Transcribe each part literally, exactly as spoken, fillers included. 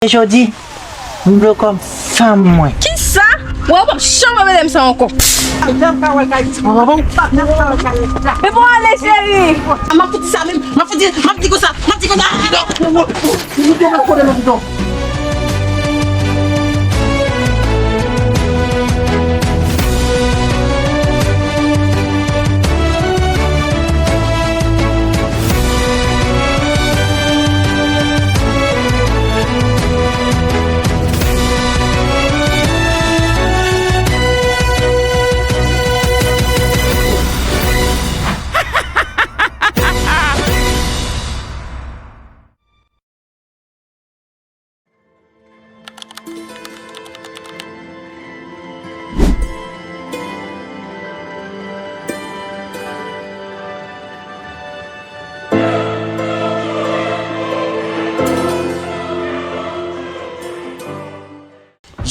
Jodi, m vle w kòm fanm mwen. Kisa? Wè, ou p ap janm rele m sa ankò. Men bon, ale, cheri. M ap fouti sa menm. M ap fouti, m ap di konsa. M ap di konsa.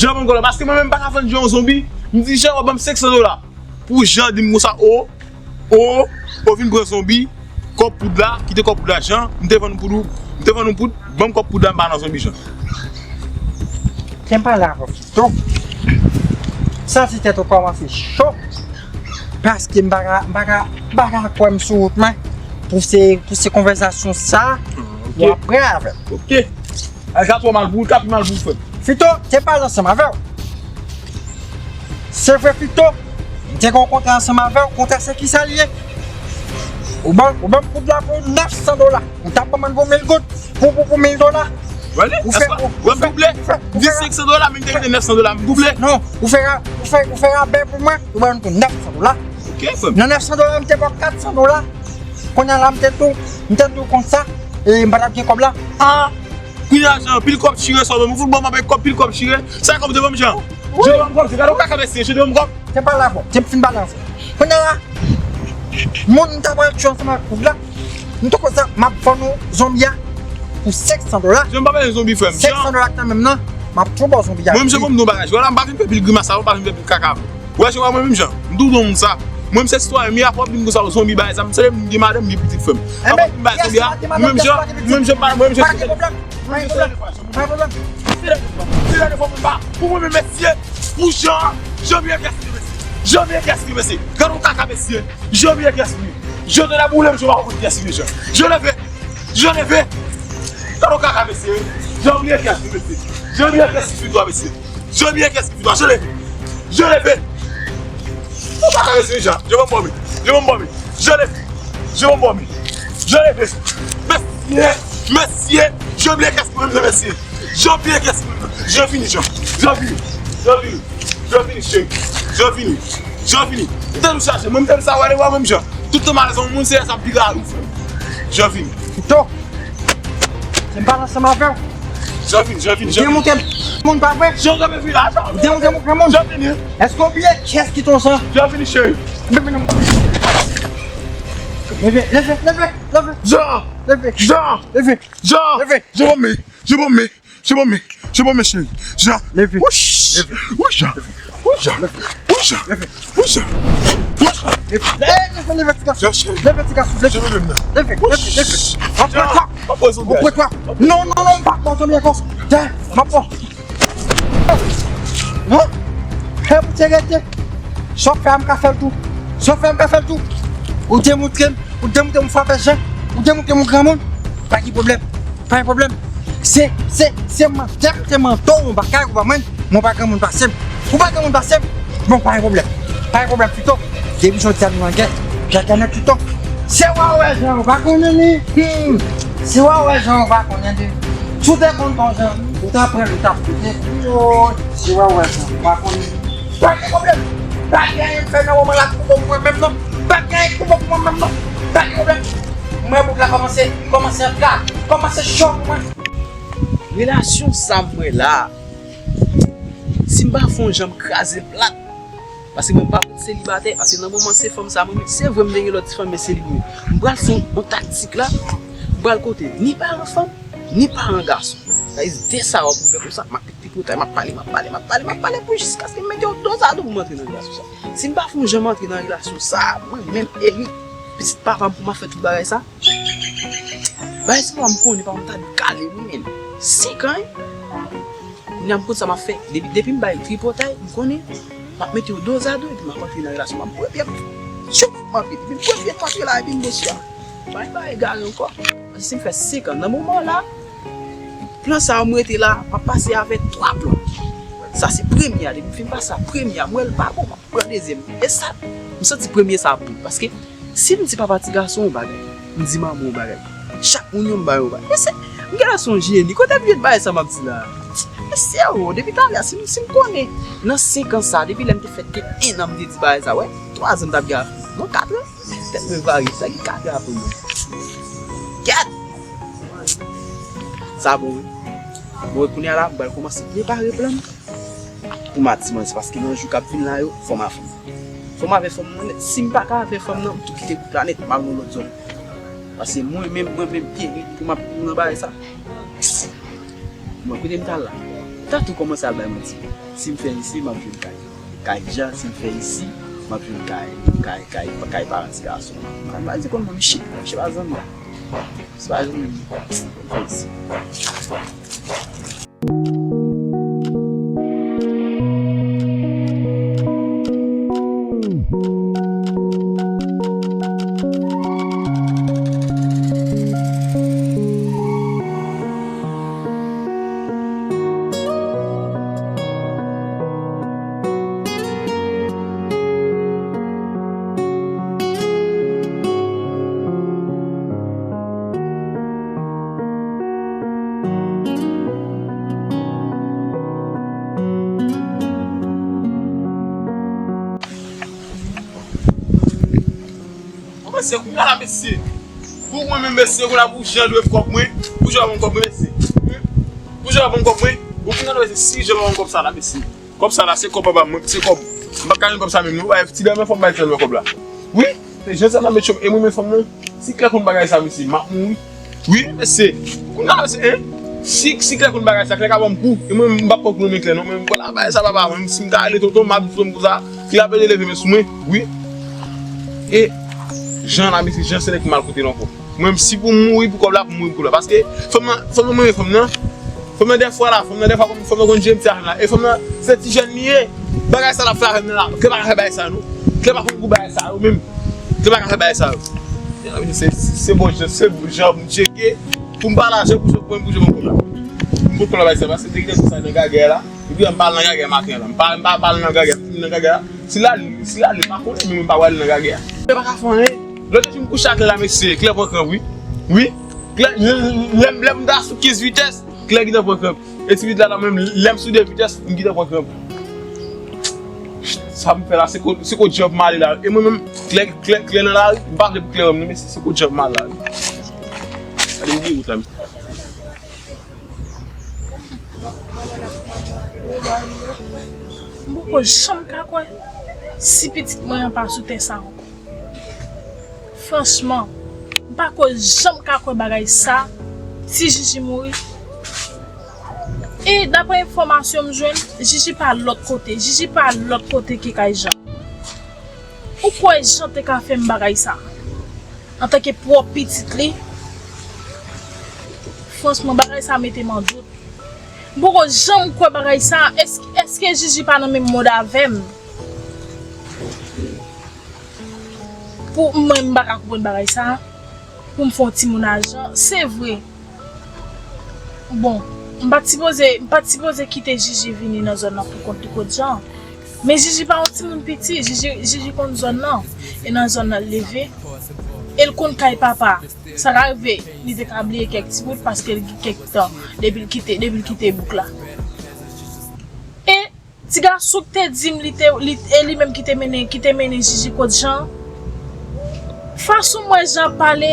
Jan ban m kòb la, paske mwen menm m pa ka fann Jan yon zonbi. M di Jan, w ap ban m senk san dola. Pou Jan di m konsa, o, o, o vin pran zonbi, kòb poud la, kite kòb poud la, Jan, m te vann ou poud ou, m te vann ou poud, ban m kòb poud la, m pa nan zonbi, Jan. Jan pale avè w, Fito. Santi tèt ou kòmanse cho. Paske m pa ka, m pa ka, m pa ka kwè m sou wout mwen pou se, pou se konvèsasyon sa a, w ap pran avè m. Ok. Ay, sa twò mal pou ou, li ka pi mal pou ou, frè m. Fito, te pale ansanm avè w. Se vre, Fito, m te gen yon kontra ansanm avè w. Kontra se kisa l ye? Ou ban, ou ban m kout la pou nèf san dola. Ou t ap ban m pou mil goud. Pou, pou, pou mil dola. Wè, li, ou fè, ou, ou fè, double. Ou fè, ou fè senk san dola, men m te kite nèf san dola, m double. Non, ou fè ra-, ou fè, ou fè rabè pou mwen, ou ban m pou nèf san dola. Ok, frè m. Nan nèf san dola, m te ba w kat san dola. Kounye a la, m te tou, m te tou konsa, e m pa t ap gen kòb la. Ah! Kounye a, Jan, pil kòb chire, sò, men m fout bon, m ap kòb, pil kòb chire. Sa kòb de bon, Jan? Jan ban m kòb, se gade yon kaka mesye, Jan ban m kòb. Te pale avè w, te fin pale ansanm. Kounye a la, moun m ta pral tchwe ansanm ak kout la, m te konsa, m ap vann ou zonbi a pou senk san dola. Jan, m pa bezwen zonbi, frè m. Senk san dola k nan men m nan, m ap tou ba w zonbi a. Mwen, m jan ban m yon bagay, wè la, m pa vin fè pil grimas avè w, m pa vin fè pil kaka avè w. Wè, se pa mwen menm jan. M tou don moun sa. Mwen, m se sitwayen, m ye afò, m vin konsa, zonbi bagay sa. M se moun gen madanm, m gen pitit, frè m. Anvan m bay zonbi a, mwen menm jan, mwen menm jan, pa mwen menm jan. Pa gen pwoblèm. Pa gen pwoblèm. Pa gen pwoblèm. Se la defwa, se la defwa, mwen pa. Pou mwen menm, mesye, pou Jan, Jan byen kès li, mesye. Jan byen kès li, mesye. Gade yon kaka, mesye. Jan byen kès li. Jan te la boule m, Jan pa konn kès li, Jan. Jan leve. Jan leve. Gade yon kaka, mesye. Jan byen kès li, mesye. Jan byen kès li, mesye. Jan byen kès ki fidwa, je leve. Je leve. Ou pa ka resi, Jan. Je ban m bòmi. Je ban m bòmi. Je leve. Je ban m bòmi. Je leve. Mesye, mesye, je byen kès ki menm, mesye. Je byen kès ki menm. Je fini, Jan. Je fini. Je fini. Je fini, cheri. Je fini. Je fini. M te nou chache. Mwen, m te sa wè, wè menm, Jan. Tout tan malèz yon moun, se sa pi rare, frè m. Je fini. Fito. Se m pale ansanm avè w. Jan vini, Jan vini, Jan vini. Demontre m moun pa vre. Jan vini, Jan vini. Demontre m moun. Jan vini. Èske w bliye kiyès ki te w sa? Jan vini, cheri. Leve, leve, leve, leve. Jan! Leve. Jan! Leve. Jan! Leve. Jan vini, Jan vini, Jan vini, Jan vini, cheri. Jan! Leve. Wouch! Leve. Wouch, Jan! Wouch, Jan! Leve. Wouch, Jan! Wouch, Jan! Leve. Leve, leve, ti gason. Jan, cheri. Leve, ti gason, leve. Jan, leve, leve. Leve, leve, leve. Jan! Ou pran kwa? Ou pran kwa? Non, non, non, m pa pran zonbi ankò. Dè, m ap pran. Non? Fè pou te rete. Sa w fè a, m ka fè l tou. Sa w fè a, m ka fè l tou. Ou demontre m, ou demontre m frape jan. Ou demontre m granmoun. Pa gen pwoblèm. Pa gen pwoblèm. Se, se, se mantè, se mantè w, yon bagay ou pa mwen. Mwen pa granmoun pase m. Ou pa granmoun pase m. Bon, pa gen pwoblèm. Pa gen pwoblèm, Fito. Depi jodi a nou nan gè. Gè, gè nèt, Fito. Se wè w wè jan ou pa konnen li. Hmm. Se wè w wè jan ou pa konnen li. Si w te konn bon jan, ou ta pran li, ou ta foute. Oh, se wè w wè jan ou pa konnen li. Pa gen pwoblèm. Pa gen anyen m fè nan moman la ki bon pou mwen menm non. Pa gen anyen ki bon pou mwen menm non. Pa gen pwoblèm. Mwen bout la kòmanse, kòmanse gra, kòmanse cho pou mwen. Relasyon sa m wè la. Si m pa fè yon jan m kraze l plat. Paske mwen pa pot selibatè. Paske nan moman se fanm sa mwen, se vre m te gen lòt ti fanm, men se li mwen. M pral fè yon taktik la. M pral kote ni paran fanm, ni paran gason. Sa vle di de sa w ap ouvè konsa, m ap pete potay, m ap pale, m ap pale, m ap pale, m ap pale pou jiskaske m mete yon dozado pou m antre nan relasyon sa. Si m pa fè yon jan m antre nan relasyon sa, mwen menm Eric, pitit papa m pou m ap fè tout bagay sa. Bay se pa m konnen, pa m ta gale wi, men. Senk an, wi. Kounye a m konn sa m ap fè. Depi, depi m bay tripotay, m konnen m ap mete yo dozado epi m ap antre nan relasyon. M ap bwè byè m. Tchoup! M antre. Depi m bwè byè m antre la epi m bwè swa. M pa egare ankò. Paske si m fè senk an, nan moman la, plan sa a m rete la, m ap pase avèk twa plan. Sa se premye a, depi m fin pase a premye a, m wè l pa bon, m ap pran dezyèm. E sa, m santi premye sa ap bon. Paske si m di papa ti gason yon bagay, m di manman yon bagay, chak moun yo m ba yo yon bagay. Mesye, m genlè se yon jeni. Kote m jwenn bagay sa m ap di la? Mesye o, depi talè, si m, si m konnen nan senk an sa, depi lè m te fèt gen en an m te di bagay sa, wè, twa zan m t ap gen afè. Non, kat an. Tèt mwen vare, sa gen kat an apre mwen. Kèt! Sa bon, wi. Bon, kounye a la, m pral kòmanse prepare plan m pou matiman, se paske nan jou k ap vin la yo, fò m a fanm. Fò m avè fanm nan nèt. Si m pa ka avè fanm nan, m tou kite bouk la nèt, m al nan lòt zòn. Paske mwen menm, mwen menm, pye pou m ap nan bagay sa. Mwen, kote m t al la? M ta tou kòmanse al bay manti. Si m fè isi, m ap jwenn kay. Kay Jan, si m fè isi, m ap jwenn kay, kay, kay, kay paran ti gason. Kay pa di konn mwen, m chita, m chita zanmi. Se pa zanmi, m fè isi. Mesye, kounye a la, mesye. Pou mwen menm, mesye, kounye a pou jan dwe kòb mwen, pou jan ban m kòb mwen, mesye. Pou jan ban m kòb mwen, ou kounye a la, mesye, si jan ban m kòb sa la, mesye. Kòb sa la, se kòb papa mwen, se kòb. M pa ka jwenn kòb sa menm, non, bay ti dèmen fò m bay ti dèmen kòb la. Wi, se jan sa la, mesye, e mwen menm fanm nan. Si Klè konn bagay sa, mesye, m ap mouri. Wi, mesye. Kounye a, mesye, en? Si, si Klè konn bagay sa, Klè ka ban m kou. E mwen, m p ap pran kou nan men Klè, non. Men, vwala, bagay sa, papa, mwen, si m ta rele tonton, m ap di tonton konsa, Klè ap leve men sou mwen. Wi. E, Jan la, mesye, Jan se nèg ki mal kote l ankò. Mwen, si pou m mouri pou kòb la, pou m mouri pou kòb la. Paske, fanm nan, fanm nan, mwen, fanm nan, fanm nan, dèfwa la, fanm nan, dèfwa, fanm nan konn jere m ti afè m la. E fanm nan, se ti jèn li ye. Bagay sa l ap fè avè m nan la. Klè pa ka fè bagay sa, non. Klè pa konn gou bagay sa, yo menm. Klè pa ka fè bagay sa, yo. Se, se, se bon jan, se bon jan pou m tcheke, pou m pa laje, pou m pran, pou m pran kòb la. M pran kòb la, pa egzanp, paske te gen sa nan gagè la. Epi, m pa al nan gagè maten la. M pa, m pa, pa al nan gagè, m nan gagè la. Si l ale, si l ale, m pa konnen, men mwen pa wè l nan gagè a. Klè pa ka fè anyen. Lòt jou m kouche ak Klè la, mesye, Klè pran kranp, wi. Wi. Klè, lè, lè, lè m ta sou kenz vitès, Klè gentan pran kranp. E ti vit la, la menm, lè m sou de vitès, m gentan pran kranp. Sa m fè la, se ko, se ko djòb m ale la. E mwen menm, Klè, Klè, Klè nan lari, m pa vle pou Klè wè m, non, mesye, se ko djòb m ale la, wi. Gade m gen wout la, mesye. M poko janm ka kwè si pitit mwen an pa sou tè sa ankò. Franchman, m pako janm ka kwè bagay sa, si Jiji mouri. E daprè enfòmasyon m jwenn, Jiji pa lòt kote, Jiji pa lòt kote ke kay Jan. Ou kwè Jan te ka fè m bagay sa? Antanke pwòp pitit li? Franchman, bagay sa mete m an dout. M poko janm kwè bagay sa. Èske, èske Jiji pa nan menm mond avè m? Pou mwen, m pa ka konprann bagay sa. Pou m fè yon timoun a Jan, se vre. Bon, m pa t sipoze, m pa t sipoze kite Jiji vini nan zòn nan pou kont li kot Jan. Men Jiji pa yon timoun piti, Jiji, Jiji konn zòn nan. E nan zòn nan l leve. E l konn kay papa. Sa ka rive, li te ka bliye kèk ti bout paske l gen kèk tan depi l kite, depi l kite bouk la. E ti gason k te di m li te, li, e li menm ki te mennen, ki te mennen Jiji kot Jan. Fason m wè Jan ap pale,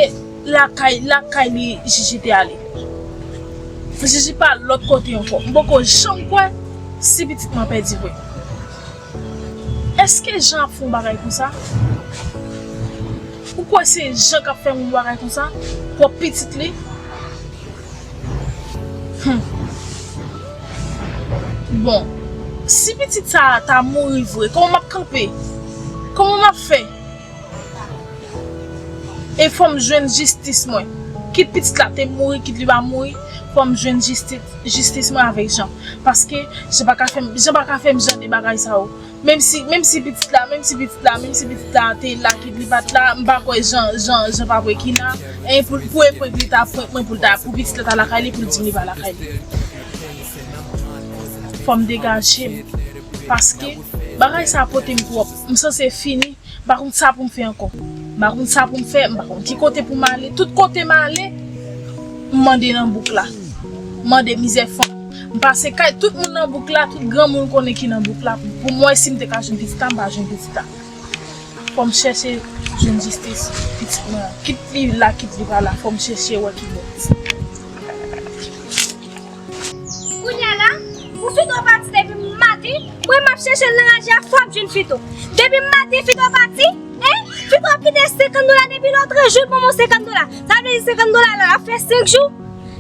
lakay, lakay li Jiji te ale. Jiji pa lòt kote ankò. M poko janm kwè si pitit mwen pèdi vre. Èske Jan ap fè yon bagay konsa? Ou kwè se Jan k ap fè yon bagay konsa? Pwòp pitit li? Hmm. Bon, si pitit sa a ta mouri vre, kòman m ap kanpe? Kòman m ap fè? E fò m jwenn jistis mwen. Kit pitit la te mouri, kit li pa mouri, Fò m jwenn jistis, jistis mwen avèk Jan. Paske Jan pa ka fè m, Jan pa ka fè m jan de bagay sa yo. Menm si, menm si pitit la, menm si pitit la, menm si pitit la te la kit li pa t la, m pa kwè Jan, Jan, Jan pa pran ki la. E pou, pou epranj li ta pran mwen pou l ta, pou pitit la ta lakay li, pou l di m li pa lakay li. Fò m degaje m. Paske bagay sa pote m twòp. M sanse fini. M pa konn sa pou m fè ankò. M pa konn sa pou m fè, m pa konn ki kote pou m ale. Tout kote m ale, m mande nan bouk la. M mande mizè fanm. M pase kay tout moun nan bouk la, tout granmoun konnen ki nan bouk la. Pou, pou m wè si m te ka jwenn pitit la, m pa jwenn pitit la. Fò m chèche jwenn jistis pitit mwen an. Kit li la, kit li pa la, fò m chèche wè ki bò. Kounye a la, pou Fito pati depi maten, mwen m ap chèche l nan raje a, fò m jwenn Fito. Depi maten Fito pati, en, Fito ap kite senkant dola depi lòtrejou l ban mwen senkant dola. Sa vle di senkant dola la, l ap fè senk jou.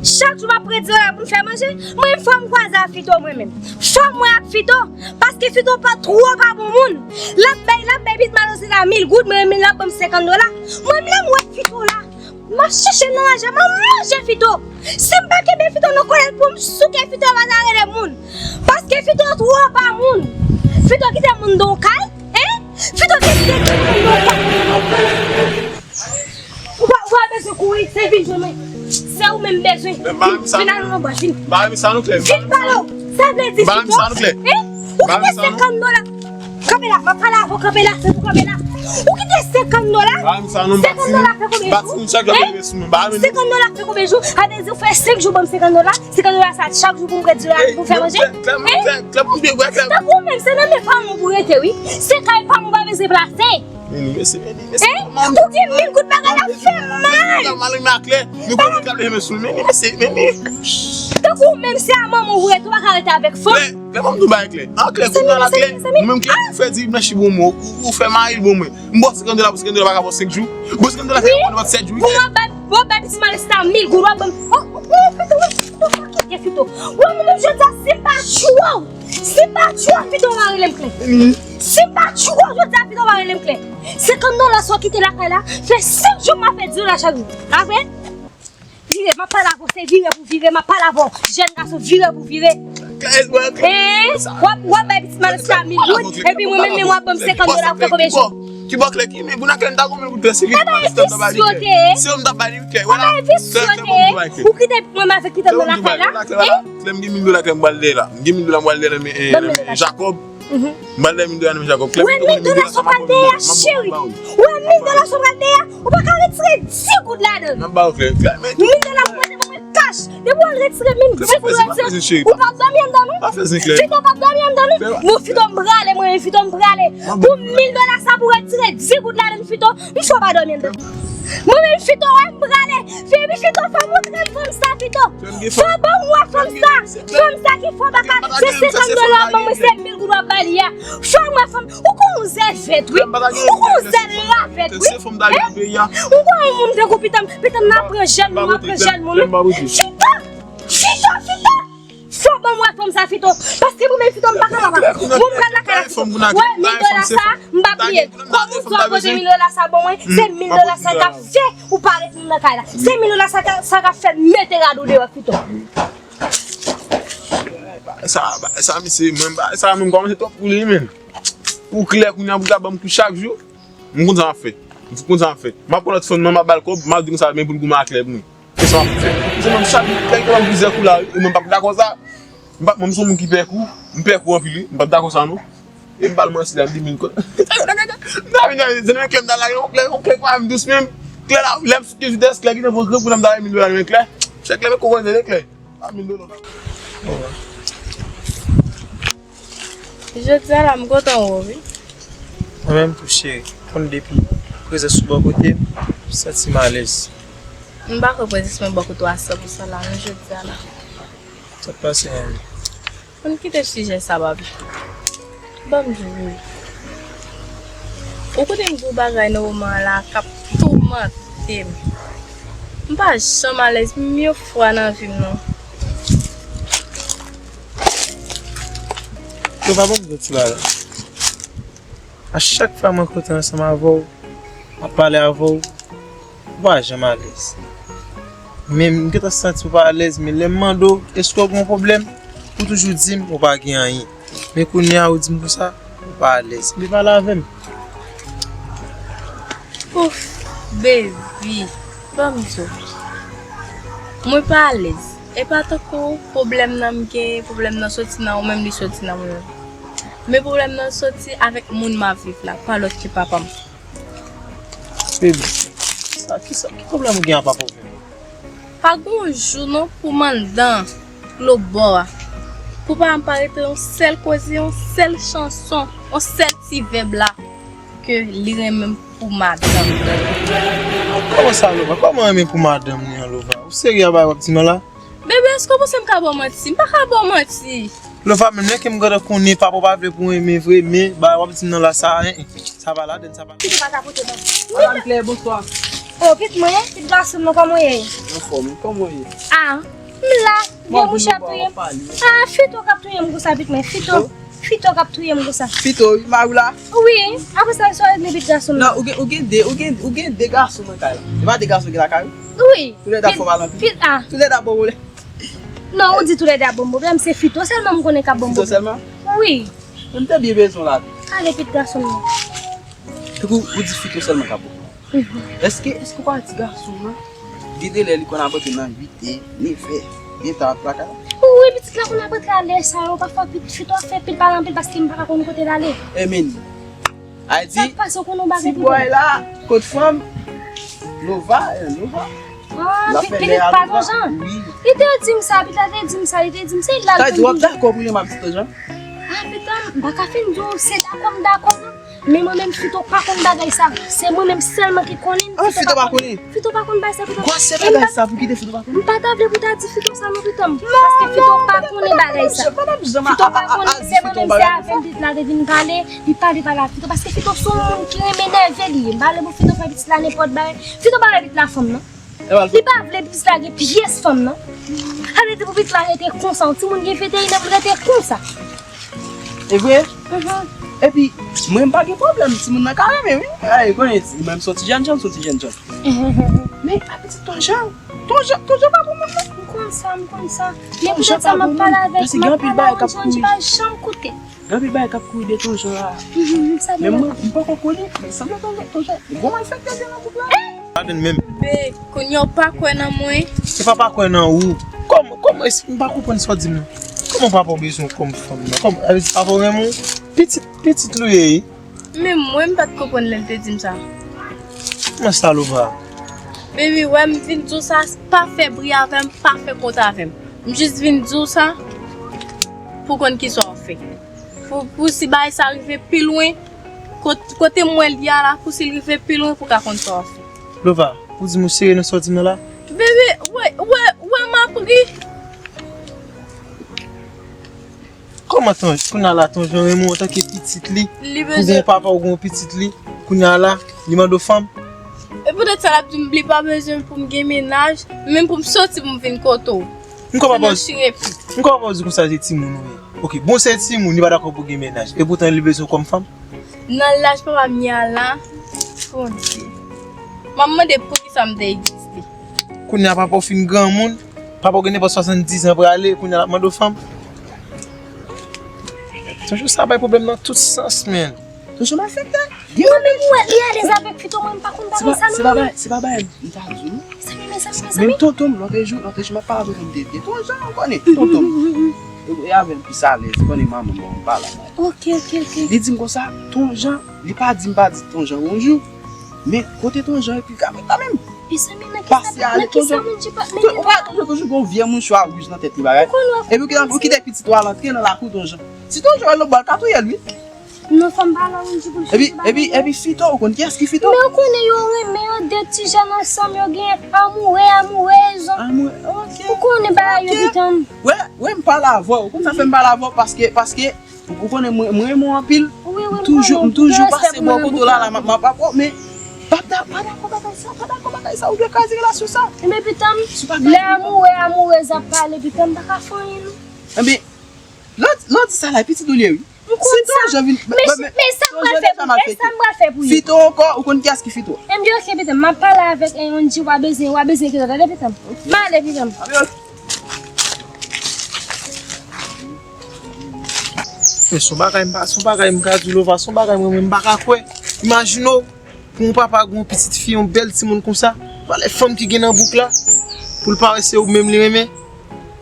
Chak jou m ap predi dola pou m fè manje. Mwen menm fò m kwaze ak Fito mwen menm. Fò m wè ak Fito, paske Fito pa twò pa bon moun. L ap bay, l ap bay pitit malosi la mil goud, mwen menm l ap ban m senkant dola. Mwen menm lè m wè Fito la, m ap chèche l nan raje a, m ap manje Fito. Si m pa kenbe Fito nan kòlèt pou m souke Fito pa ta rele moun. Paske Fito twò pa moun. Fito kite moun nan yon kay, en? Fito kite moun nan yon kay. Ou pa, ou pa bezwen kouri, se vin jwenn mwen. Se ou menm bezwen. Men ba m sa. Vin, vin al nan bwat, vin. Ba m sa nou klè. Vin pale w. Sa vle di Fito, en? Ou kite senkant dola. Kanpe la, m ap pale avè w, kanpe la, se pou kanpe la. Ou kite senkant dola. Senkant dola fè konbyen jou? Senkant dola fè konbyen jou? Sa vle di ou fè senk jou ban m senkant dola, senkant dola sa chak jou pou m predi dola pou m fè manje? Tankou menm, se nan men pa m ou pou rete, wi. Se kay pa m ou pa bezwen plase. Meni, mesi, meni, mesi. Ou gen mil goud bagay la fè mal. Mal, mal, mal, klè. Nou pa mwen kap leve sou meni, mesi, meni. Tankou menm se a manman ou rete, ou pa ka rete avèk fanm. Klè, klè, ban m di w bagay klè. An klè, kounye a la klè. Ou menm klè, ou fè di mèsi bon mwen, ou, ou fè mari l bon mwen. M ba w senkant dola pou senkant dola pa ka fè w senk jou. Bon, senkant dola fè w sèt jou. Bon, w ap bay, w ap bay pitit malèz la mil goud, w ap ban m. Oh, oh, oh, Fito, Fito, Fito, pa kite Fito. Ou wè mwen menm jodi a, si m pa tchwe w, si m pa tchwe w, Fito va rele m klè. Si m pa tchwe w jodi a, Fito va rele m klè. Senkant dola sa w kite lakay la, fè senk jou m ap fè di w la chak jou. Apre, vire, m ap pale avè w, se vire pou vire, m ap pale avè w. Jèn gason, vire pou vire. Klè, mwen klè. Hein? W ap, w ap bay pitit malèz la mil goud, epi mwen menm, men w ap ban m senkant dola pou fè konbyen jou? Ki bò klè ki, men pou nan klè m ta gonmen pou klè se li. Aba e vis yo te ye. Se yo m ta bay li klè. Aba e vis yo te ye. Ou kite mwen m avèk pitit mwen lakay la. Klè, m gen mil dola klè m pral dèyè la. M gen mil dola m pral dèyè nan men, eh, nan men Jakòb. M pral dèyè mil dola nan men Jakòb. Klè, ou wè mil dola sa w pral dèyè a, cheri. Ou wè mil dola sa w pral dèyè a, ou pa ka retire dis goud ladan l. Nan ba w klè, klè. Mil dola pou mwen, mwen kach. Depi w al retire menm dis goud, retire. Ou p ap dòmi anndan non. Fito p ap dòmi anndan non. Bon, Fito m prale, mwen menm Fito m prale. Pou mil dola sa pou retire dis goud ladan l, Fito, m fò pa dòmi anndan. Mwen menm Fito, wè m prale. Fito, fò montre m fanm sa, Fito. Fò ban m wè fanm sa. Fanm sa ki fò baka, se senkant dola w ap ban mwen, se mil goud w ap ba li a. Fò m wè fanm, ou konn ou zèvèt, wi. Ou konn ou zèvèt, wi. Ou konn yon moun tankou pitit m, pitit m nan pran jèn moun, w ap pran jèn moun, wi. Fito, Fito, Fito. Fò ban m wè fanm sa, Fito. Paske mwen menm Fito, m pa ka papa. Bon, m pral lakay la, Fito. Wè, mil dola sa, m pa bliye. Kòm ou sot pote mil dola sa ban mwen, se mil dola sa k ap fè ou pa ret menm nan kay la. Se mil dola sa k ap, sa k ap fè m mete rad ou deyò, Fito. Sa, sa, misye, mwen, sa, mwen kòmanse twòp pou li, menm. Pou klè kounye a, pou ta ban m kou chak jou. M konn sa m ap fè. M konn sa m ap fè. M ap pran lòt fanm nan, m ap ba l kòb, m ap di konsa, men pou l goumen ak klè pou mwen. Se sa m ap fè. Se menm chak jou, klè ki ban m plizyè kou la, wi. E mwen m p ap dakò sa. M p ap, mwen, m se yon moun ki pè kou. M pè kou anpil, wi. M p ap dakò sa, non. E m ba l manti la, m di mil kòb. M ta vin la, se nan klè m ta lage, yon klè, yon klè pa m dous menm. Klè la, lè m sou ki vitès, klè ki te pran gran pou nan m ta lage mil dola nan men klè. Chè klè, men kou konn se klè. A mil dola. Jodi a la, m kontan wè w, wi. Mwen menm tou, cheri. Konn depi prezans ou bò kote m, m santi m alèz. M pa kwè prezans mwen bò kote w a san pou san la, non, jodi a la. Sa k pase, manmi? Ann kite sijè sa, papi. Ban m di w. Ou koute m di w bagay nan moman an la k ap toumante m. M pa janm alèz menm yon fwa nan vi m, non. Yo, pa ban m di w ti bagay. A chak fwa mwen kontan ansanm avè w, m ap pale avè w, ou pa janm alèz. Men m gentan santi w pa alèz, men lè m mande w, èske w gen yon pwoblèm? Ou toujou di m ou pa gen anyen. Men kounye a ou di m konsa, ou pa alèz. Vin pale avè m. Ouf, baby, ban m di w. Mwen pa alèz. E pa tankou pwoblèm nan m gen, pwoblèm nan soti nan ou menm, li soti nan mwen menm. Men pwoblèm nan soti avèk moun m ap viv la, pa lòt ke papa m. Baby, sa, ki sa, ki pwoblèm ou gen a papa w menm? Pa gon jou non pou m anndan klobò a. Pou pa m pa rete yon sèl koze, yon sèl chanson, yon sèl ti vèb la ke li renmen pou madanm. Kòman sa, Lova? Kòman renmen pou madanm li an, Lova? Ou serye a bagay w ap di m la? Bebe, èske w panse m ka ba w manti? M pa ka ba w manti. Lova, menm lè ke m gentan konnen papa w pa vle pou w renmen vre, men bagay w ap di m nan la sa, en, en, sa pa ladann, sa pa. Pitit pa ka pote ban. Madanm Claire, bonswa. Oh, pitit mwen, pitit gason mwen, kòman w ye? Anfòm, kòman w ye? Ah, m la, vye mouche ap touye m. Ah, Fito k ap touye m konsa, pitit mwen, Fito. Fito k ap touye m konsa. Fito, wi, mari w la? Wi, apre sa, sa w regle pitit gason m nan? Non, ou gen, ou gen de, ou gen, ou gen de gason nan kay la. Se pa de gason ki lakay ou? Wi. Toulède ap fè w pale anpil. Toulède ap ba w pwoblèm. Non, ou di toulède ap ba m pwoblèm, se Fito sèlman m konnen k ap ba m pwoblèm. Fito sèlman? Wi. Men m te byen bezwen w la tou. Ale pitit gason m nan. Tankou ou di Fito sèlman k ap ba w pwoblèm. Mhm. Èske, èske w pa wè ti gason m nan? Gen de lè li konn ap rantre nan uit è, nèf è, gentan ap lakay la. Wi, pitit la konn ap rantre a lè sa yo, pafwa pitit Fito ap fè pil pale anpil paske m pa ka konn kote l ale. Emin. Ayiti, sa k pase w konn yon bagay ti bòy la, kot fanm, Lova, eh, Lova. Ah, Pitit pa Tonjan. Wi. Li te di m sa, Pitit la te di m sa, li te di m se la l konn di. Sa di w ap dakò pou yon m ap di Tonjan? Ah, Pitit, m pa ka fin di w se dakò m dakò non. Men mwen menm Fito pa konn bagay sa. Se mwen menm sèlman ki konnen. Ah, Fito pa konnen. Fito pa konn bagay sa, Fito. Kwa se bagay sa pou kite Fito pa konnen? M pa ta vle pou ta di Fito sa non, Fito. Paske Fito pa konnen bagay sa. Fito pa konnen, se mwen menm, se avè m Pitit la te vin pale. Li pale, pale ak Fito, paske Fito se yon moun ki renmen nève li ye. M pa vle pou Fito fè pitit la nenpòt bagay. Fito pa vle pitit la fanm, non. Li pa vle pitit la gen pyès fanm, non. Sa vle di pou pitit la rete konsa, yon timoun gen venteyen an pou l rete konsa. E vre? Mhm. Epi, mwen m pa gen pwoblèm, timoun nan ka renmen, wi. Ay, konnen, mwen m se yon ti jènjan, m se yon ti jènjan. Men, a pitit Tonjan, Tonjan, Tonjan pa pou moun, non. M konn sa, m konn sa. Men poutèt sa, m ap pale avèk, m ap pale avèk Tonjan, li pa janm koute. Gen anpil bagay k ap kouri de Tonjan la. Mhm, sa gen. Men mwen, m poko konnen, men sanble Tonjan, Tonjan, gwo malfektè te nan gwoup la. Ladann menm. Be, kounye a w pa kwè nan mwen? Se pa pa kwè nan ou. Kòm, kòm, es-, m pa konprann sa w di m nan. Kòman papa w bezwen w kòm fanm nan? Kòm, sa vle di papa w renmen w? Pitit, pitit li w ye. Men mwen, m pa t konprann lè l te di m sa. Kòman sa, Lova? Baby, wè m vin di w sa, pa fè bri avè m, pa fè kont avè m. M jis vin di w sa pou konn kisa w ap fè. Pou, pou si bagay sa rive pi lwen, kot-, kote m wè l ye a la, pou si l rive pi lwen, pou w ka konn sa w ap fè. Lova, ou di m ou serye nan sa w di m nan la? Bebe, wè, wè, wè m ap ri. Kòman Ton-, kounye a la Tonjan renmen w antanke pitit li? Li pou gen yon papa ou gen yon pitit li, kounye a la, li mande w fanm? E poutèt sa l ap di m li pa bezwen pou m gen mennaj, menm pou m soti pou m vin kote w. M konprann pa w. M konprann pa w di konsa se timoun ou ye. Oke, bon se timoun, li pa dakò pou gen mennaj. E poutan li bezwen w kòm fanm? Nan laj papa m ye a la, Bondye. M ap mande poukisa m te egziste. Kounye a papa w fin granmoun, papa w gen nenpòt swasanndiz an prale, kounye a l ap mande w fanm. Tonjan sa bay pwoblèm nan tout sans, men. Tonjan malfektè. Mwen menm, m wè li alèz avèk Fito, mwen m pa konn bagay sa non. Se pa bagay, se pa bagay m ta di w non. Mezanmi, mezanmi, mezanmi. Menm tonton m, lòt jou, lòt jou, m ap pale avè l, m te di, Tonjan, ou konnen, tonton m. E, e avè l plis alèz, ou konnen manman m, bon, m pale avè l. Ok, ok, ok. Li di m konsa, Tonjan, li pa di m pa di Tonjan bonjou, men kote Tonjan epi l ka mete la menm. Mezanmi, nan kisa, nan kisa moun di pa, men ou pa Tonjan toujou gon vye mouchwa wouj nan tèt li bagay. Epi ou kite, ou kite pitit ou al antre nan lakou Tonjan. Si Tonjan wè l lòt bò, l ka touye l, wi. Non, fò m pale w, m di pou l fini pale. Epi, epi, epi Fito, ou konn kiyès ki Fito? Men ou konnen yo renmen yo de ti jèn ansanm, yo gen amoure, amourèz. Amoure, ok. Ou konnen bagay yo pitan. Wè, wè, m pale avè w. Ou konn sa fè m pale avè w? Paske, paske, ou, ou konnen mwen, mwen renmen w anpil. Wi, wi, m konnen. M toujou, m toujou pase bò kote w la, la, m ap, m ap avè w, men pa da-, pa dakò bagay sa, pa dakò bagay sa, ou dwe kraze relasyon sa. Ebyen, pitan, lè amoure, amourèz ap pale, pitan, m pa ka fè anyen, non. Ebyen, lè w, lè w di sa la, pitit ou l ye, wi. M konn sa. Sito, jan vin. Men, men, men sa m pral fè pou li? E sa m pral fè pou li? Fito ankò, ou konn kiyès ki Fito? M di, ok, pitit m, m ap pale avèk, eh, Angie, w a bezwen, w a bezwen ki lòt, tande, pitit m? M ale, pitit m. Men se yon bagay m pa, se yon bagay m ka di w, Lova, se yon bagay mwen menm m pa ka kwè. Imajine w, pou yon papa gen yon pitit fi, yon bèl timoun konsa, valè fanm ki gen nan bouk la, pou l parèt se ou menm li renmen.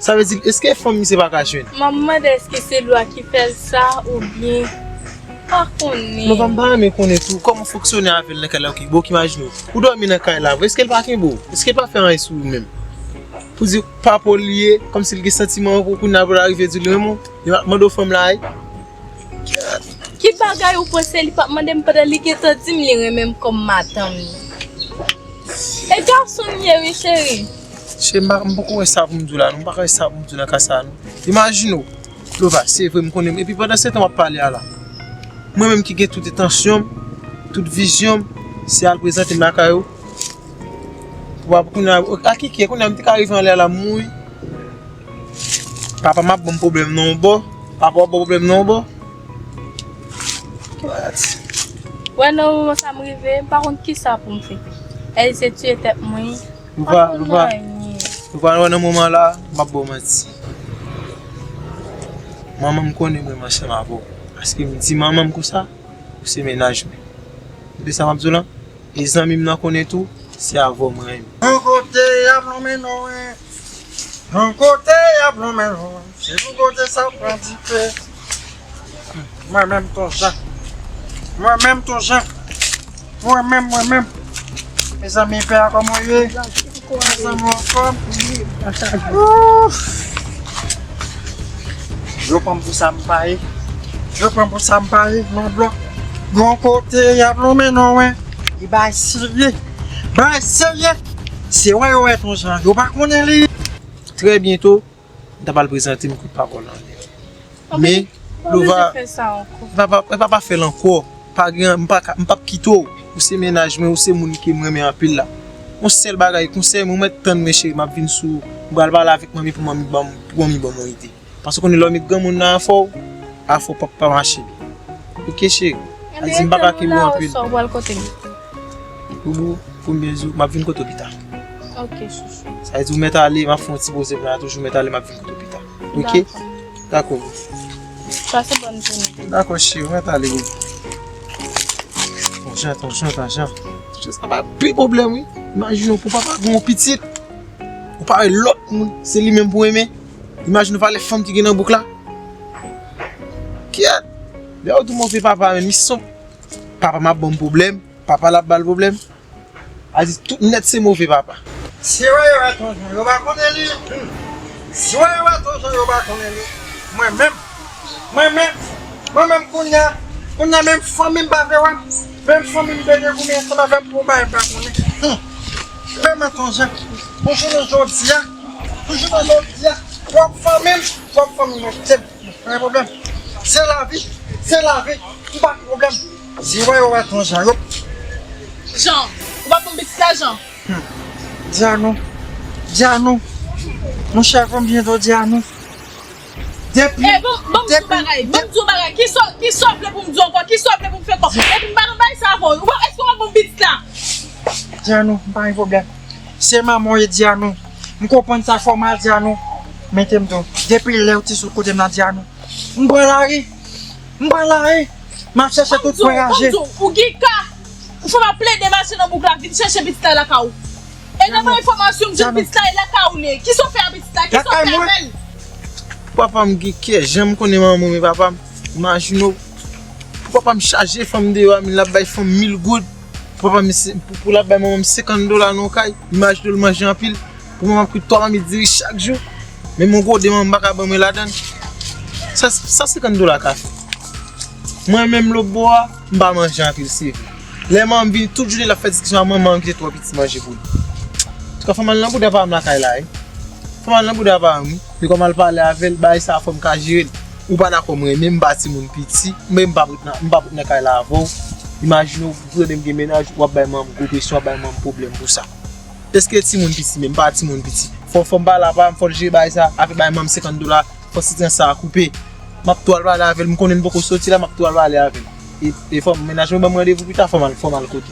Sa vle di, èske fanm misye pa ka jwenn? M ap mande èske se lwa ki fè l sa oubyen pa konnen. Lova, m pa renmen konnen tou kòman fonksyone avè l nan kay la, ok, bon, ok, imajine w. Ou dòmi nan kay la, èske l pa kenbe w? Èske l pa fè anyen sou ou menm? Pou di papa w li ye, kòmsi l gen santiman pou kounye a pou l arive di li renmen w. Li pa mande w fanm la, ey. Ki bagay ou panse li p ap mande m pandan li gentan di m li renmen m kòm madanm li? E gason li ye wi, cheri. Cheri, m pa, m poko wè sa pou m di w la, non. M pa ka wè sa pou m di w nan ka sa, non. Imajine w, Lova, se vre m konnen m. Epi pandan se tan w ap pale a la, mwen menm ki gen tout entansyon m, tout vizyon m, se al prezante m lakay ou. Pou w ap kounye a, a ki kè, kounye a m te ka rive anlè a la, m mouri. Papa m ap ban m pwoblèm nan yon bò. Papa w ap ban m pwoblèm nan yon bò. What? Wè nan moman sa m rive, m pa konn kisa pou m fè. Èl se tiye tèt mwen. Nou pa, nou pa, nou pa wè nan moman la, m ap ba w manti. Manman m konnen mwen ansanm avè w. Paske m di manman m konsa, ou se mennaj mwen. Tande sa m ap di w lan? E zanmi m nan konnen tou, se avè w mwen renmen. Yon kote y ap lonmen nou, wi. Yon kote y ap lonmen nou, wi. Se yon kote sa pran dife. Mwen menm ton jan. Mwen menm ton jan. Mwen menm, mwen menm. Mezanmi, pè a kòman w ye? Mezanmi, w anfòm? Ouf! Yo pran m pou sa m pa ye. Yo pran m pou sa m pa ye. Non, blòk. Gon kote y ap lonmen non, wen. E bay serye. Bay serye. Se wè yo wè ton jan. Yo pa konnen li. Trè byento, m ta pral prezante m kout papa w lan. Men, Lova, pa bezwen fè sa ankò. Papa, papa fè l ankò. Pa gen, m pa ka, m p ap kite w. Ou se mennaj mwen, ou se moun ke m renmen anpil la. Yon sèl bagay, konsèy mwen, ou mèt tann mwen cheri, m ap vin sou ou. M pral pale avèk manmi pou manmi ban m, pou manmi ban m yon ide. Paske w konnen lè w met granmoun nan afè w, afè w p ap pa mache byen. Ok cheri? A di m pa ka kenbe w anpil. Sa w pral kote m? Boubou, pou m byen di w, m ap vin kote w pita. Ok, chouchou. Sa vle di ou mèt ale, m ap fè yon ti poze m la, toujou mèt ale, m ap vin kote w pita. Ok? Dakò. Dakò, boubou. Pase bòn jounen. Dakò, cheri, ou mèt ale, boubou. Ton jan, ton jan, ton jan. Sa pa pi pwoblèm, wi. Imajine w pou papa gen yon pitit. Ou pa wè lòt moun, se li menm pou renmen. Imajine w valè fanm ki gen nan bouk la. Kyèt! Lè yo di w move papa, men misyon papa m ap ban m pwoblèm, papa l ap ba l pwoblèm. A di tout nèt se move papa. Si wè yo wè ton jan, yo pa konnen li. Si wè yo wè ton jan, yo pa konnen li. Mwen menm, mwen menm, mwen menm kounye a, kounye a menm fanmi m pa vle wè m. Menm fanmi m te gen goumen ansanm avè m pou bay m pa konnen. Vrèman ton jan. Pou jounen jodi a, pou jounen jodi a, pwòp fanmi m, pwòp fanmi m rejte m. Pa gen pwoblèm. Se lavi, se lavi. M pa gen pwoblèm. Si wè yo wè ton jan, yo. Jan, ou pa pou m pitit la, Jan? Hmm. Dyanou, Dyanou. Monchè, fò m byen di w, Dyanou. Depi, eh, bon, bon, m di w bagay, bon, m di w bagay. Kisa, kisa w vle pou m di w ankò? Kisa w vle pou m fè ankò? Epi m pa nan bay sa avè w. Ou pa, èske w pa pou m pitit la? Dyanou, m pa gen pwoblèm. Se manman w ye, Dyanou. M konprann sa fè w mal, Dyanou. Men te m di w, depi lè w te sot kote m nan, Dyanou, m pran lari. M pran lari. M ap chèche tout kwen raje. Ou gen ka. Ou fè m ap plede mache nan bouk la, vin chèche pitit la lakay ou. E nan mwen enfòmasyon m jwenn pitit la, e lakay ou li ye. Kisa w fè a pitit la? Kisa w fè avè l? Papa m gen kè, jan m konnen manman m e papa m. Imajine w. Pou papa m chaje fanm deyò a, men l ap bay fanm mil goud. Pou papa m se, pou, pou l ap bay manman m senkant dola nan yon kay. Imajine w l manje anpil. Pou manman m kwit twa mamit diri chak jou. Men yon gode manman m pa ka ban mwen ladan l. Sa, sa senkant dola ka fè? Mwen menm lòt bò a, m pa manje anpil, se vre. Lè manman m vini tout jounen, l ap fè diskisyon ak manman m ki te twò piti manje pou li. Antouka, fò m al nan bouda pa m lakay la, wi. Fò m al nan bouda pa m, wi. Men kòm al pale avè l, bagay sa a fò m ka jere l. Ou pa dakò mwen, men m pa timoun piti, men m pa pou t nan, m pa pou t nan kay la avè w. Imajine w, pou tande m gen mennaj, w ap bay manman m gwo presyon, w ap bay manman m pwoblèm pou sa. Èske timoun piti, men m pa timoun piti. Fò, fò m pale apa m, fò l jere bagay sa, apre bay manman m senkant dola, fò sitiyasyon sa a koupe. M ap tou al pale avè l, m konnen l poko soti la, m ap tou al pale avè l. E, e fò m, mennaj mwen ban m randevou pita, fò m al, fò m al kote.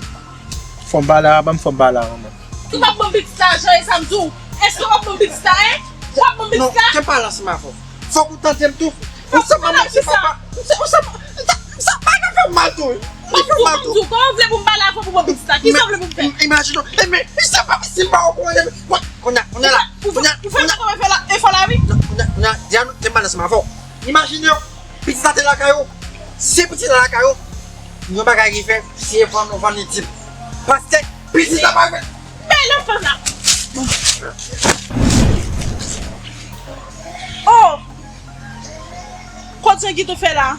Fò m pale a manman m, fò m pale a manman m. Si w p ap ban m pitit la, jan e sa m di w, èske w ap ban m pitit la, en? W ap ban m pitit la? Non, te pale ansanm avè w. Fòk ou tande m tou. Ou se manman, ou se papa. Ou se, ou se, sa, sa pa ka fè m mal tou wi. Li fè m mal tou. Kòman w vle pou m pale avè w pou ban pitit la? Kisa w vle pou m fè? Imajine w. E men, se pa, se pa w konnen. Bon, kounye a, kounye a la. Ou fè, ou fè, ou fè efò la wi. Kounye a, kounye a, Diane, te m pale ansanm avè w. Imajine w, pitit la te lakay ou. Si pitit la lakay ou, yon bagay ki fè, si e vann ou vann li di m. Paske pitit la pa fè. Men lè fanm la. Oh! Kot Jean Guito fè la?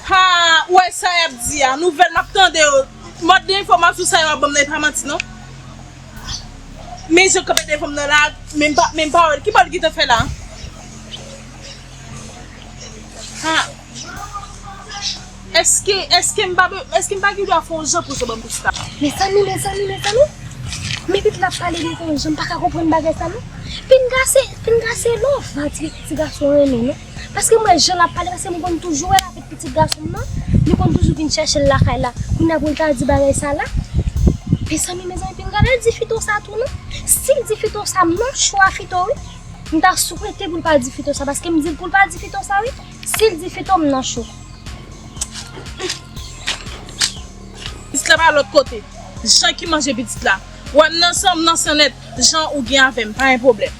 Ha, ou wè sa y ap di a, nouvèl m ap tande yo. Mòd de enfòmasyon sa yo ap ban m nan, e pa manti non. Men jan kanpe devan m nan la, menm pa, menm pawòl. Ki pawòl ki te fè la? Ha. Èske, èske m pa be-, èske m pa gen dwa fè yon jan pou sa ban m pitit la? Mezanmi, mezanmi, mezanmi. Men pitit la ap pale de yon jan, m pa ka konprann bagay sa non. Pinga se, pinga se Lova ti, ti gason renmen non. Paske m wè jan l ap pale, paske m konn toujou wè l avèk pitit gason m nan. Li konn toujou vin chèche l lakay la. Kounye a pou l ta di bagay sa la. Mezanmi, mezanmi, pinga l di Fito sa tou non. Si l di Fito sa, m nan cho a Fito wi. M ta swete pou l pa di Fito sa, paske m di l pou l pa di Fito sa wi. Si l di Fito, m nan cho. Pitit la pa lòt kote. Jan ki manje pitit la. Wè m nan san, m nan san nèt. Jan ou gen avè m, pa gen pwoblèm.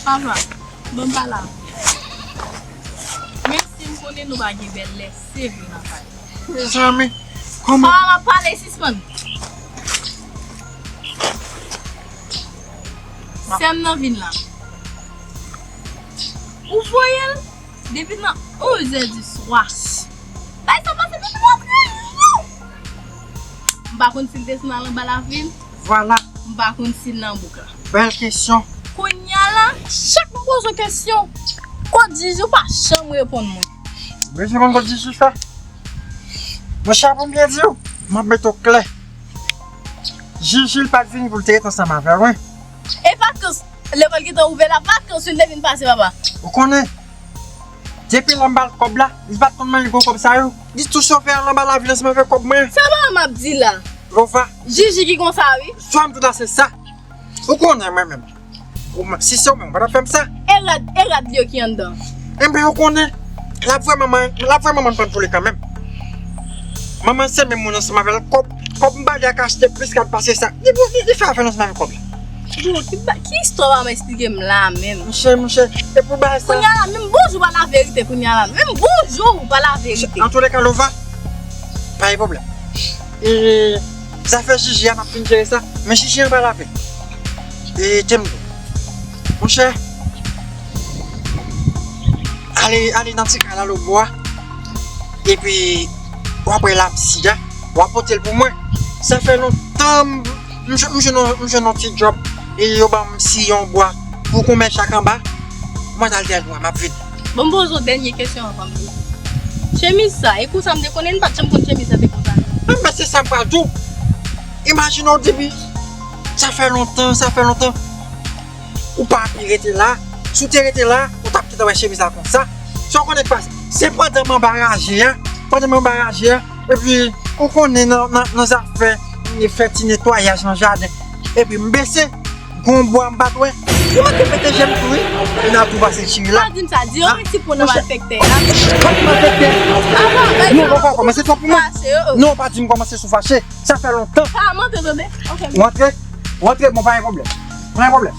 Papa, ban m pale avè w. Menm si m konnen nou pa gen bèl lè, se vre n ap pale. Mezanmi, kòman? Papa, m ap pale, sispann. Sè m nan vin la. Ou voye l depi nan onz è di swa. Bagay sa pase depi nan trèz jou. M pa konn si l desann al anba lavil. Vwala. M pa konn si l nan bouk la. Bèl kesyon. Kounye a la, chak m poze w kesyon, kot jij ou pa janm reponn mwen. Bezwen konn kot jij ou sa? Monchè, pou m byen di w, m ap mete w klè. Jij li pa t vini pou l te ret ansanm avè w, wi. E vakans, lekòl gentan ouvè la, vakans yo te vin pase, papa. Ou konnen, depi lè m ba l kòb la, li pa t konn manyen gwo kòb sa yo. Li tou sove al anba lavil ansanm avèk kòb mwen. Sa papa m ap di la? Lova. Jiji ki konsa, wi. Sa m di w la, se sa. Ou konnen mwen menm. Ou, si se ou menm, ou pa t ap fè m sa. E rad, e rad li yo ki anndan. Enben, ou konnen, l ap voye manman, l ap voye manman l pran pou li kanmenm. Manman se menm moun ansanm avè l. Kòb, kòb m ba li a ka achte plis rad pase sa. Li, li, li fè afè l ansanm avèk kòb la. Bon, ki ba-, ki istwa w ap esplike m la menm? Monchè, monchè, e pou bagay sa. Kounye a la, menm bonjou pa laverite kounye a la. Menm bonjou pa laverite. Antouleka, Lova, pa gen pwoblèm. E zafè Jiji a, m ap fin jere sa. Men Jiji an pa lape. E te m di w, monchè, ale, ale nan ti kay la lòtbò a. Epi, w ap wè lapsi a, w ap pote l pou mwen. Sa fè lontan m, m, m jwenn yon, m jwenn yon ti djòb. E yo ban m siyon bwa pou koumen chak anba. Mwen t al dèyè l pou mwen, m ap vini. Bon, m poze w dènye kesyon anvan m vini. Chemiz sa, e konsa m te konnen, m pa t janm konn chemiz sa te konsa. Enben, se sa m pral di w. Imajine w depi, sa fè lontan, sa fè lontan. Ou pa pi rete la. Si w te rete la, ou t ap gentan wè chemiz la konsa. Sa w konnen k pase? Se pandan m anba raje a, pandan m anba raje a, epi ou konnen nan, nan, nan zafè, fè ti netwayaj nan jaden. Epi m bese, gon bwa m pa t wè. Li manke pete je m tou wi. Li nan tou pase chire la. Pa di m sa, di yo mwen ti pon nan malfektè a. Pa di malfektè. Non, non, pa kòmanse twòp pou mwen. Non, pa di m kòmanse sou fache. Sa fè lontan. Pa mante tande. Ok. Ou antre? Ou antre, bon, pa gen pwoblèm. Pa gen pwoblèm.